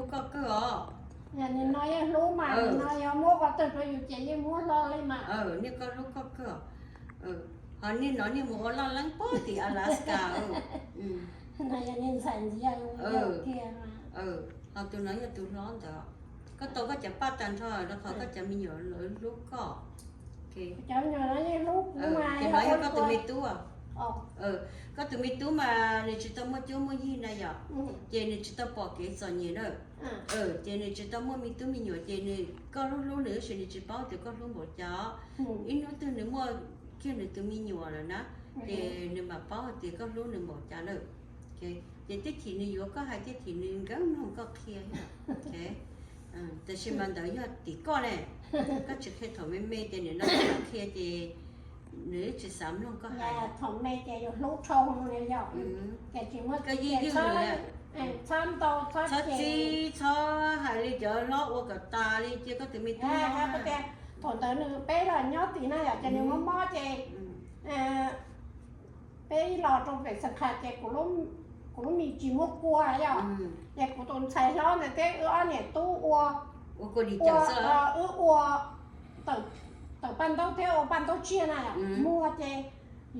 hlub koj kawg os. Nim no yeej hlub mas, nim no yog muab qhov twg rau yus ces yeej muab hlo li mas. Niaj koj hlub koj kawg. Ho niaj no niaj mus ua loj leeb puag tim Alaska. Ho tus no yog tus hlob ntawd, koj tau koj cov paj tag nrho rau qhov koj cov me nyuam lawv hlub koj. Ces no yog koj tus me tub. Koj tus me tub mas nws tsis tau muaj cuab muaj yig na yom, ces nws tsis tau pom kev txom nyem na. Ces nws tsis tau muaj me tub me nyuam ces nws, koj hlub hlub nws tab sis nws tsis paub tias koj hlub npaum cas. Ib hnub twg nws muaj kiag nws tus me nyuam lawm na, ces nws mam paub hais tias koj hlub nws npaum cas lawm. Ces tib chim nws yuav koj hais, tib chim nws nkawd mloog koj qhia. Tab sis mas ntawd yog tim koj ne, koj tsis qhia thaum me me ces nim no koj qhia ces nws tsis xav mloog koj hais. Thaum me ces yus hlub dhau yom, ces tsis muaj, koj yeej ywj nws, txhob txib txhob hais li cov hlob ua kom tas li, cia koj tus me tub. Thaum ntawd nws, peb los nyob tim na yom, ces nws mob mob ces peb los rau pem Xeev Kha ces kuv lub mis tsis muaj kua yom, ces kuv tus ntxhais hlob ntawd thiab wb ob niam tub ua, wb ua tawm paj ntaub thiab ua paj ntaub tsiaj na, muag ces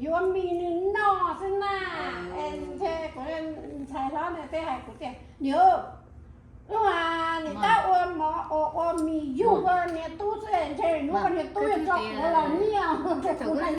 yuav mis nws noj xwb na. Kuv ntxhais hlob ntawd thiaj hais kuv tias, niam, wb niam tab ua mov ua mis yug niag tub xwb, ntshe hnub ko niag tub yuav tso kuv los nyiaj rau kuv na.